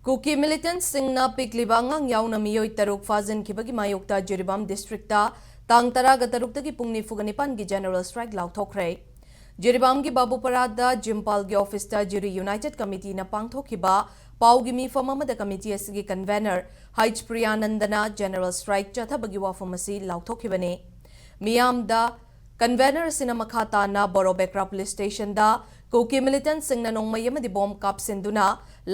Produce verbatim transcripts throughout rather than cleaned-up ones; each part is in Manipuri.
ꯀꯨꯀꯤ ꯃꯤꯂꯤꯇꯦꯟꯠꯁꯤꯡꯅ ꯄꯤꯛꯂꯤꯕ ꯑꯉꯥꯡ ꯌꯥꯎꯅ ꯃꯤꯑꯣꯏ ꯇꯔꯨꯛ ꯐꯥꯖꯤꯟꯈꯤꯕꯒꯤ ꯃꯥꯌꯣꯛꯇ ꯖꯤꯔꯤꯕꯥꯝ ꯗꯤꯁꯇ꯭ꯔꯤꯛꯇ ꯇꯥꯡ ꯇꯔꯥꯒ ꯇꯔꯨꯛꯇꯒꯤ ꯄꯨꯡ ꯅꯤꯐꯨꯒ ꯅꯤꯄꯥꯟꯒꯤ ꯖꯦꯅꯔꯦꯜ ꯁ꯭ꯇ꯭ꯔꯥꯏꯛ ꯂꯥꯎꯊꯣꯛꯈ꯭ꯔꯦ꯫ ꯖꯤꯔꯤꯕꯥꯝꯒꯤ ꯕꯥꯕꯨꯄꯔꯥꯗ ꯖꯤꯝꯄꯥꯜꯒꯤ ꯑꯣꯐꯤꯁꯇ ꯖꯤꯔꯤ ꯌꯨꯅꯥꯏꯇꯦꯗ ꯀꯃꯤꯇꯤꯅ ꯄꯥꯡꯊꯣꯛꯈꯤꯕ ꯄꯥꯎꯒꯤ ꯃꯤꯐꯝ ꯑꯃꯗ ꯀꯃꯤꯇꯤ ꯑꯁꯤꯒꯤ ꯀꯟꯚꯦꯅꯔ ꯍꯩꯆ ꯄ꯭ꯔꯤꯌꯥꯅꯟꯗꯅ ꯖꯦꯅꯔꯦꯜ ꯁ꯭ꯇ꯭ꯔꯥꯏꯛ ꯆꯠꯊꯕꯒꯤ ꯋꯥꯐꯝ ꯑꯁꯤ ꯂꯥꯎꯊꯣꯛꯈꯤꯕꯅꯤ꯫ ꯃꯤꯌꯥꯝꯗ ꯀꯟꯚꯦꯅꯔ ꯑꯁꯤꯅ ꯃꯈꯥ ꯇꯥꯅ ꯕꯣꯔꯣꯕꯦꯀ꯭ꯔꯥ ꯄꯨꯂꯤꯁ ꯁ꯭ꯇꯦꯁꯟꯗ ꯀꯨꯀꯤ ꯃꯤꯂꯤꯇꯦꯟꯠꯁꯤꯡꯅ ꯅꯣꯡꯃꯩ ꯑꯃꯗꯤ ꯕꯣꯝ ꯀꯥꯞꯁꯤꯟꯗꯨꯅ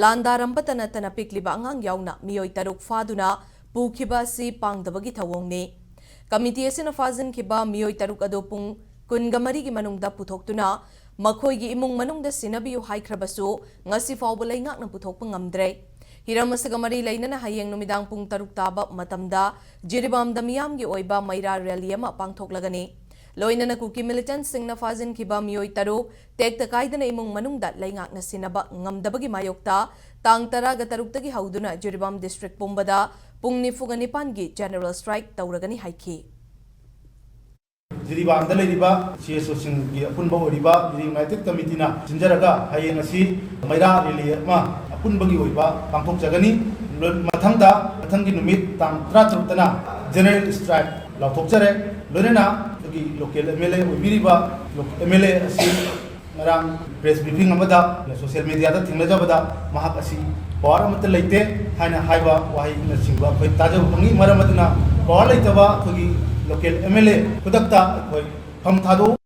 ꯂꯥꯟꯗꯥꯔꯝꯕꯇ ꯅꯠꯇꯅ ꯄꯤꯛꯂꯤꯕ ꯑꯉꯥꯡ ꯌꯥꯎꯅ ꯃꯤꯑꯣꯏ ꯇꯔꯨꯛ ꯐꯥꯗꯨꯅ ꯄꯨꯈꯤꯕ ꯑꯁꯤ ꯄꯥꯡꯗꯕꯒꯤ ꯊꯧꯑꯣꯡꯅꯤ꯫ ꯀꯃꯤꯇꯤ ꯑꯁꯤꯅ ꯐꯥꯖꯤꯟꯈꯤꯕ ꯃꯤꯑꯣꯏ ꯇꯔꯨꯛ ꯑꯗꯨ ꯄꯨꯡ ꯀꯨꯟꯒ ꯃꯔꯤꯒꯤ ꯃꯅꯨꯡꯗ ꯄꯨꯊꯣꯛꯇꯨꯅ ꯃꯈꯣꯏꯒꯤ ꯏꯃꯨꯡ ꯃꯅꯨꯡꯗ ꯁꯤꯟꯅꯕꯤꯌꯨ ꯍꯥꯏꯈ꯭ꯔꯕꯁꯨ ꯉꯁꯤ ꯐꯥꯎꯕ ꯂꯩꯉꯥꯛꯅ ꯄꯨꯊꯣꯛꯄ ꯉꯝꯗ꯭ꯔꯦ꯫ ꯍꯤꯔꯝ ꯑꯁꯤꯒ ꯃꯔꯤ ꯂꯩꯅꯅ ꯍꯌꯦꯡ ꯅꯨꯃꯤꯗꯥꯡ ꯄꯨꯡ ꯇꯔꯨꯛ ꯇꯥꯕ ꯃꯇꯝꯗ ꯖꯤꯔꯤꯕꯥꯝꯗ ꯃꯤꯌꯥꯝꯒꯤ ꯑꯣꯏꯕ ꯃꯩꯔꯥ ꯔꯦꯂꯤ ꯑꯃ ꯄꯥꯡꯊꯣꯛꯂꯒꯅꯤ꯫ ꯂꯣꯏꯅꯅ ꯀꯨꯀꯤ ꯃꯤꯂꯤꯇꯦꯟꯠꯁꯤꯡꯅ ꯐꯥꯖꯤꯟꯈꯤꯕ ꯃꯤꯑꯣꯏ ꯇꯔꯨꯛ ꯇꯦꯛꯇ ꯀꯥꯏꯗꯅ ꯏꯃꯨꯡ ꯃꯅꯨꯡꯗ ꯂꯩꯉꯥꯛꯅ ꯁꯤꯟꯅꯕ ꯉꯝꯗꯕꯒꯤ ꯃꯥꯌꯣꯛꯇ ꯇꯥꯡ ꯇꯔꯥꯒ ꯇꯔꯨꯛꯇꯒꯤ ꯍꯧꯗꯨꯅ ꯖꯤꯔꯤꯕꯥꯝ ꯗꯤꯁꯇ꯭ꯔꯤꯛ ꯄꯨꯝꯕꯗ ꯄꯨꯡ ꯅꯤꯐꯨꯒ ꯅꯤꯄꯥꯟꯒꯤ ꯖꯦꯅꯔꯦꯜ ꯁ꯭ꯇ꯭ꯔꯥꯏꯛ ꯇꯧꯔꯒꯅꯤ ꯍꯥꯏꯈꯤ꯫ ꯖꯤꯔꯤꯕꯥꯝꯗ ꯂꯩꯔꯤꯕ ꯁꯤ ꯑꯦꯁ ꯑꯣꯁꯤꯡꯒꯤ ꯑꯄꯨꯟꯕ ꯑꯣꯏꯔꯤꯕ ꯖꯤꯔꯤ ꯌꯨꯅꯥꯏꯇꯦꯗ ꯀꯃꯤꯇꯤꯅ ꯁꯤꯟꯖꯔꯒ ꯍꯌꯦꯡ ꯑꯁꯤ ꯃꯩꯔꯥ ꯔꯦꯂꯤ ꯑꯃ ꯑꯄꯨꯟꯕꯒꯤ ꯑꯣꯏꯕ ꯄꯥꯡꯊꯣꯛꯆꯒꯅꯤ꯫ ꯂꯣ-, ꯃꯊꯪꯗ, ꯃꯊꯪꯒꯤ ꯅꯨꯃꯤꯠ ꯇꯥꯡ ꯇꯔꯥꯇꯔꯨꯛꯇꯅ ꯖꯦꯅꯔꯦꯜ ꯁ꯭ꯇ꯭ꯔꯥꯏꯛ ꯂꯥꯎꯊꯣꯛꯆꯔꯦ꯫ ꯂꯣꯏꯅꯅ ꯑꯩꯈꯣꯏꯒꯤ ꯂꯣꯀꯦꯜ ꯑꯦꯝ ꯑꯦꯜ ꯑꯦ ꯑꯣꯏꯕꯤꯔꯤꯕ ꯂꯣ-, ꯑꯦꯝ ꯑꯦꯜ ꯑꯦ ꯑꯁꯤ ꯉꯔꯥꯡ ꯄ꯭ꯔꯦꯁ ꯕ꯭ꯔꯤꯐꯤꯡ ꯑꯃꯗ ꯁꯣꯁꯤꯌꯦꯜ ꯃꯦꯗꯤꯌꯥꯗ ꯊꯦꯡꯅꯖꯕꯗ ꯃꯍꯥꯛ ꯑꯁꯤ ꯄꯥꯋꯔ ꯑꯃꯠꯇ ꯂꯩꯇꯦ ꯍꯥꯏꯅ ꯍꯥꯏꯕ ꯋꯥꯍꯩꯅꯆꯤꯡꯕ ꯑꯩꯈꯣꯏ ꯇꯥꯖꯕ ꯐꯪꯉꯤ꯫ ꯃꯔꯝ ꯑꯗꯨꯅ ꯄꯥꯋꯔ ꯂꯩꯇꯕ ꯑꯩꯈꯣꯏꯒꯤ ꯂꯣꯀꯦꯜ ꯑꯦꯝ ꯑꯦꯜ ꯑꯦ ꯈꯨꯗꯛꯇ ꯑꯩꯈꯣꯏ ꯐꯝ ꯊꯥꯗꯣꯛꯎ꯫